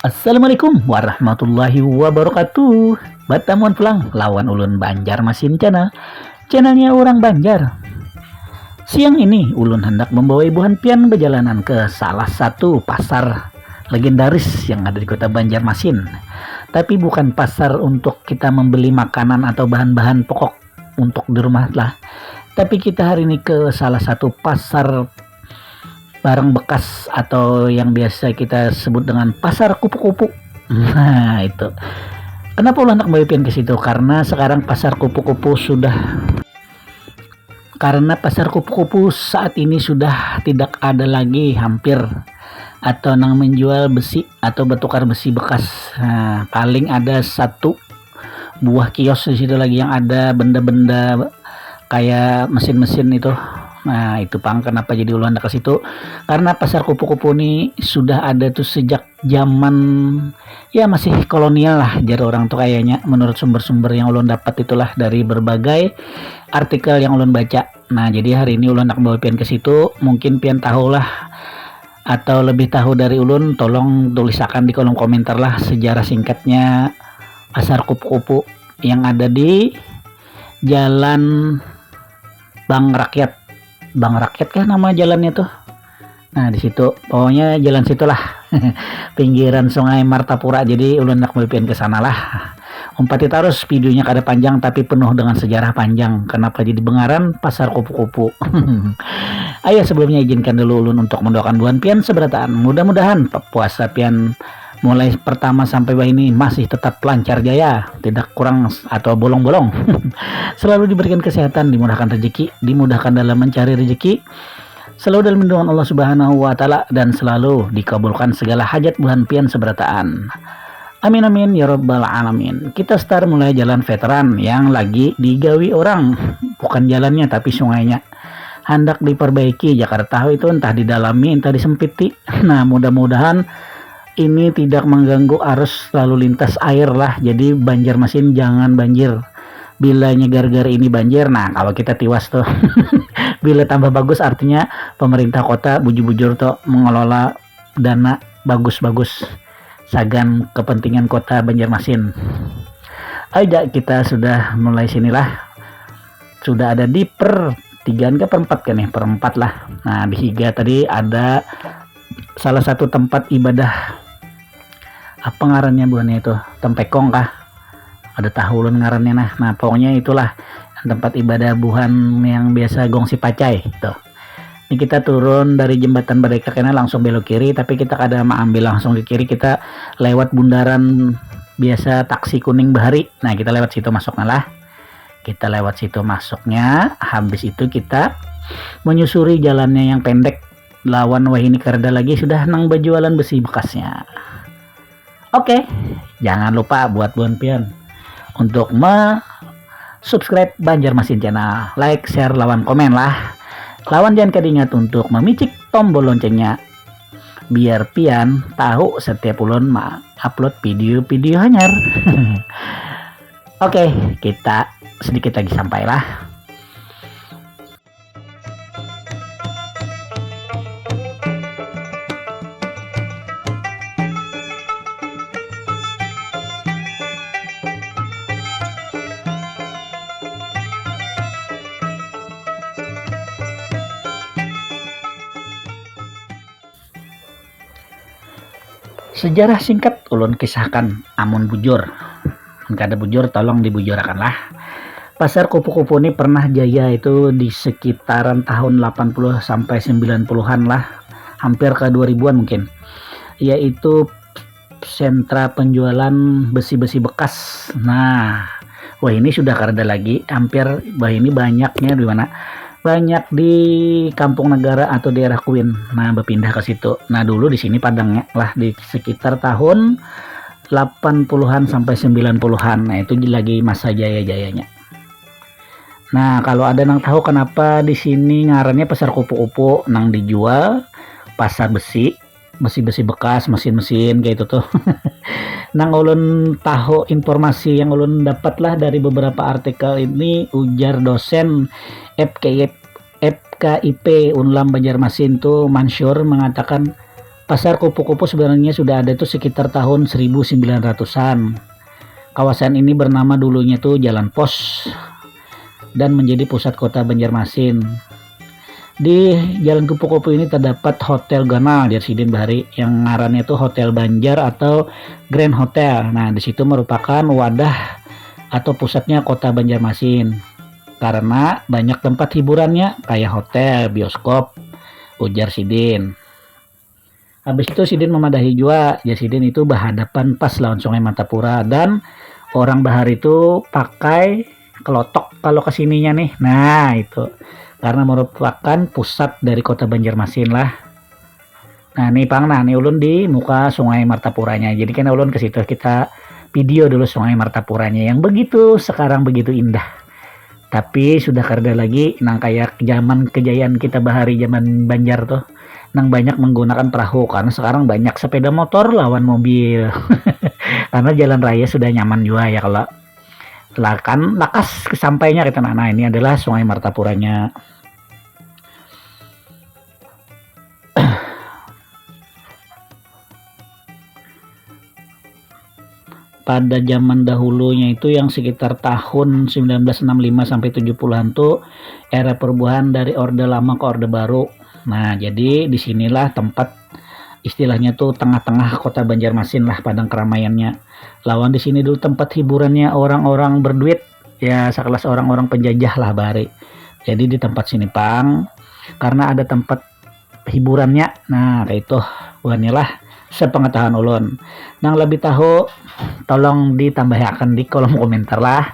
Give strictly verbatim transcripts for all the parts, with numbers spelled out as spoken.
Assalamualaikum warahmatullahi wabarakatuh. Batamuan pulang lawan ulun Banjar Masin Channel. Channelnya orang Banjar. Siang ini ulun hendak membawa ibuhan pian berjalanan ke salah satu pasar legendaris yang ada di kota Banjarmasin. Tapi bukan pasar untuk kita membeli makanan atau bahan-bahan pokok untuk di rumah lah. Tapi kita hari ini ke salah satu pasar barang bekas atau yang biasa kita sebut dengan pasar kupu-kupu. Nah, itu. Kenapa ulah nak bawa pian ke situ? Karena sekarang pasar kupu-kupu sudah karena pasar kupu-kupu saat ini sudah tidak ada lagi hampir atau nang menjual besi atau bertukar besi bekas. Nah, paling ada satu buah kios di situ lagi yang ada benda-benda kayak mesin-mesin itu. Nah, itu pang kenapa jadi ulun ke situ. Karena pasar kupu-kupu ini sudah ada tuh sejak zaman ya masih kolonial lah, jar orang tuh kayaknya, menurut sumber-sumber yang ulun dapat itulah dari berbagai artikel yang ulun baca. Nah, jadi hari ini ulun nak bawa pian ke situ, mungkin pian tahulah atau lebih tahu dari ulun, tolong tulisakan di kolom komentar lah sejarah singkatnya pasar kupu-kupu yang ada di Jalan Bang Rakyat. Bang Rakyat kah nama jalannya tuh? Nah, di situ pokoknya jalan situlah. Pinggiran Sungai Martapura. Jadi ulun nak memimpin ke sana lah. Umpati terus videonya kada panjang tapi penuh dengan sejarah panjang. Kenapa jadi bengaran pasar kupu-kupu? Ayah, sebelumnya izinkan dulu ulun untuk mendoakan buhan pian seberataan. Mudah-mudahan puasa pian mulai pertama sampai wah ini masih tetap lancar jaya, tidak kurang atau bolong-bolong. Selalu diberikan kesehatan, dimudahkan rezeki, dimudahkan dalam mencari rezeki, selalu dalam lindungan Allah Subhanahu wa Ta'ala, dan selalu dikabulkan segala hajat buhan pian seberataan. Amin amin ya robbal alamin. Kita start mulai jalan veteran yang lagi digawi orang, bukan jalannya tapi sungainya. Handak diperbaiki, Jakarta itu entah didalami entah disempiti. Nah, mudah-mudahan ini tidak mengganggu arus lalu lintas air lah. Jadi Banjarmasin jangan banjir. Bilanya gara-gara ini banjir, nah kalau kita tiwas tuh. Bila tambah bagus artinya pemerintah kota bujur-bujur tuh mengelola dana bagus-bagus sagan kepentingan kota Banjarmasin. Aja kita sudah mulai sinilah. Sudah ada di per tigaan ke perempat kan nih, perempat lah. Nah, di higa tadi ada salah satu tempat ibadah, apa ngarannya buhannya itu, tempekong kah, ada tahu ulun ngarannya. Nah, nah pokoknya itulah tempat ibadah buhan yang biasa gongsi pacai tuh. Ini kita turun dari jembatan Badai Kakena langsung belok kiri, tapi kita kada mengambil langsung ke kiri, kita lewat bundaran biasa taksi kuning bahari. Nah, kita lewat situ masuknya lah. Kita lewat situ masuknya, habis itu kita menyusuri jalannya yang pendek lawan wahini kareda lagi sudah nang berjualan besi bekasnya. Oke, jangan lupa buat buan pian untuk me subscribe Banjarmasin Channel, like, share, lawan komen lah. Lawan jangan kada ingat untuk memicik tombol loncengnya biar pian tahu setiap ulun ma upload video-video hanyar. Oke, kita sedikit lagi sampailah. Sejarah singkat ulun kisahkan, amun bujur. Mun kada bujur, tolong dibujurakan lah. Pasar kupu-kupu ini pernah jaya itu di sekitaran tahun delapan puluh sampai sembilan puluhan lah, hampir ke dua ribuan mungkin. Yaitu sentra penjualan besi-besi bekas. Nah, wah ini sudah kada lagi, hampir wah ini banyaknya di mana? Banyak di Kampung Negara atau daerah Kuin. Nah, berpindah ke situ. Nah, dulu di sini padangnya lah di sekitar tahun delapan puluhan sampai sembilan puluhan. Nah, itu lagi masa jaya-jayanya. Nah, kalau ada nang tahu kenapa di sini ngarannya Pasar Kupu-Kupu, nang dijual pasar besi, besi-besi bekas, mesin-mesin kayak itu tuh. Nang ulun tahu, informasi yang ulun dapat lah dari beberapa artikel ini, ujar dosen F K I P F K I P Unlam Banjarmasin tuh, Mansur, mengatakan Pasar Kupu-Kupu sebenarnya sudah ada tuh sekitar tahun seribu sembilan ratusan. Kawasan ini bernama dulunya tuh Jalan Pos dan menjadi pusat kota Banjarmasin. Di Jalan Kupu-Kupu ini terdapat Hotel Ganal, jar sidin bahari, yang ngarannya tuh Hotel Banjar atau Grand Hotel. Nah, di situ merupakan wadah atau pusatnya kota Banjarmasin. Karena banyak tempat hiburannya, kayak hotel, bioskop, ujar sidin. Habis itu sidin memadahi jua, jar sidin itu berhadapan pas lawan Sungai Martapura dan orang bahari itu pakai kelotok kalau kesininya nih. Nah, itu karena merupakan pusat dari kota Banjarmasin lah. Nah, nih pang, nah, nih ulun di muka Sungai Martapuranya. Jadi kan ulun ke situ, kita video dulu Sungai Martapuranya yang begitu sekarang begitu indah. Tapi sudah kada lagi nang kayak zaman kejayaan kita bahari, zaman Banjar tuh, nang banyak menggunakan perahu, karena sekarang banyak sepeda motor lawan mobil. Karena jalan raya sudah nyaman juga ya, kalau lakan lakas kesampainya kita. Nah, nah, ini adalah Sungai Martapuranya. Pada zaman dahulunya itu, yang sekitar tahun sembilan belas enam lima sampai tujuh puluhan tuh era perubahan dari Orde Lama ke Orde Baru. Nah, jadi di sinilah tempat istilahnya tuh tengah-tengah kota Banjarmasin lah, padang keramaiannya. Lawan di sini dulu tempat hiburannya orang-orang berduit, ya, sekelas orang-orang penjajah lah bahari. Jadi di tempat sini pang, karena ada tempat hiburannya. Nah, kayak itu buhannya lah, sepengetahuan ulun. Nang lebih tahu, tolong ditambahakan di kolom komentar lah.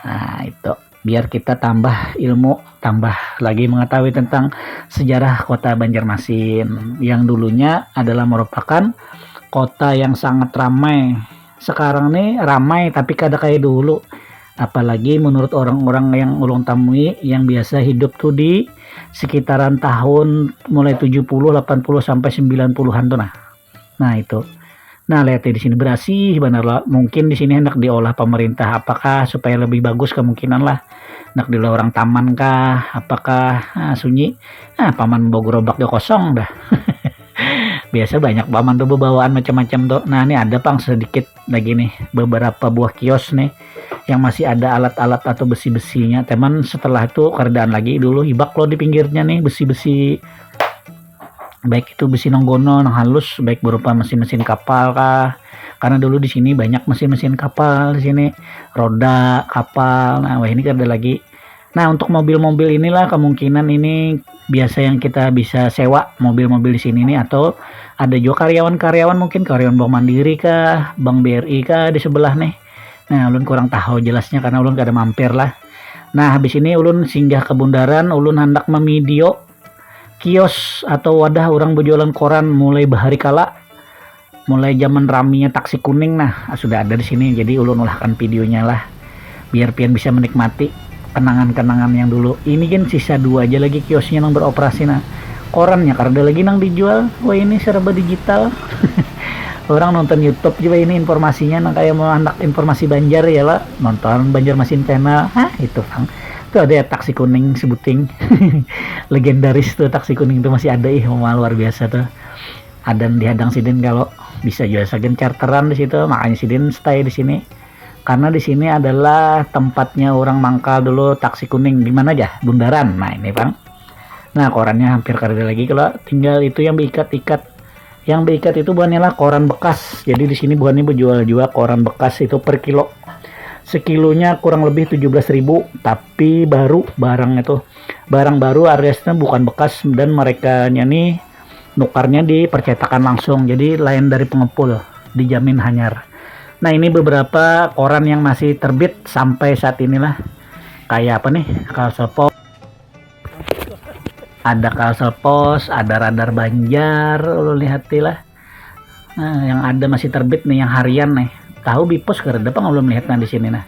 Nah, itu biar kita tambah ilmu, tambah lagi mengetahui tentang sejarah kota Banjarmasin yang dulunya adalah merupakan kota yang sangat ramai. Sekarang nih ramai, tapi kada kayak dulu. Apalagi menurut orang-orang yang ulun tamui yang biasa hidup tuh di sekitaran tahun mulai tujuh puluh, delapan puluh sampai sembilan puluhan tuh, nah. Nah, itu. Nah, lihat di sini berasih benar lah. Mungkin di sini hendak diolah pemerintah apakah supaya lebih bagus, kemungkinan lah. Hendak diolah orang taman kah, apakah, ah, sunyi. Nah, paman bawa gerobak dia kosong dah. Biasa banyak paman tuh bebawaan macam-macam tuh. Nah, ini ada pang sedikit lagi nih, beberapa buah kios nih yang masih ada alat-alat atau besi-besinya. Teman, setelah itu keredaan lagi dulu, hibak lo di pinggirnya nih, besi-besi, baik itu besi nonggono nang halus, baik berupa mesin-mesin kapal kah, karena dulu di sini banyak mesin-mesin kapal di sini, roda kapal. Nah, wah, ini kada lagi. Nah, untuk mobil-mobil inilah kemungkinan ini biasa yang kita bisa sewa mobil-mobil di sini nih, atau ada juga karyawan-karyawan, mungkin karyawan Bank Mandiri kah, Bank B R I kah di sebelah nih. Nah, ulun kurang tahu jelasnya karena ulun kada mampir lah. Nah, habis ini ulun singgah ke bundaran, ulun hendak memidio kios atau wadah orang berjualan koran mulai bahari kala, mulai zaman raminya taksi kuning. Nah, sudah ada di sini, jadi ulun ulahkan videonya lah, biar pian bisa menikmati kenangan-kenangan yang dulu. Ini kan sisa dua aja lagi kiosnya yang beroperasi, nah, korannya karena lagi nang dijual. Wah, ini serba digital. Orang nonton YouTube juga ini informasinya, nang kayak mau anak informasi Banjar ya lah, nonton Banjarmasin Channel. Hah, itu pang. Itu ada ya taksi kuning sebuting. Legendaris tuh, taksi kuning tuh masih ada ih, wah, luar biasa tuh. Ada dihadang sidin kalau bisa juga sagan charteran di situ, makanya sidin stay di sini. Karena di sini adalah tempatnya orang mangkal dulu taksi kuning. Di mana aja? Bundaran. Nah, ini pang. Nah, korannya hampir kada ada lagi kalau, tinggal itu yang beikat-ikat. Yang beikat itu buhannya lah koran bekas. Jadi di sini buhannya berjual juga koran bekas itu per kilo. Sekilonya kurang lebih tujuh belas ribu, tapi baru barangnya tuh. Barang baru aliasnya bukan bekas, dan mereka nih nukarnya di percetakan langsung. Jadi lain dari pengepul, dijamin hanyar. Nah, ini beberapa koran yang masih terbit sampai saat inilah. Kayak apa nih? Kalsel Post. Ada Kalsel Post, ada Radar Banjar, ulun lihati lah. Nah, yang ada masih terbit nih, yang harian nih. Tahu Bipos kada ada pang, belum lihat nah di sini nah.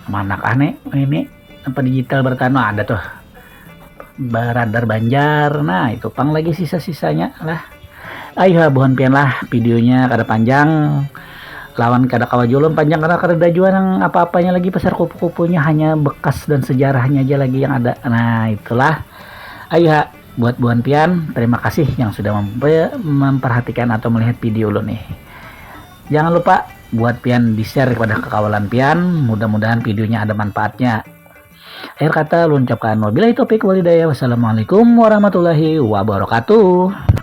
Mana kah nih? Ini apa, digital bertanu ada tuh. Radar Banjar. Nah, itu pang lagi sisa-sisanya lah. Ayo buhan pian lah, videonya kada panjang. Lawan kada kawa julun panjang karena kada ada jua nang apa-apanya lagi, pasar kupu-kupunya, hanya bekas dan sejarahnya aja lagi yang ada. Nah, itulah. Ayo ha, buat buhan pian, terima kasih yang sudah mempe- memperhatikan atau melihat video ulun nih. Jangan lupa buat pian di-share kepada kekawalan pian, mudah-mudahan videonya ada manfaatnya. Akhir kata, ulun ucapkan wabillahi taufiq walhidayah. Wassalamualaikum warahmatullahi wabarakatuh.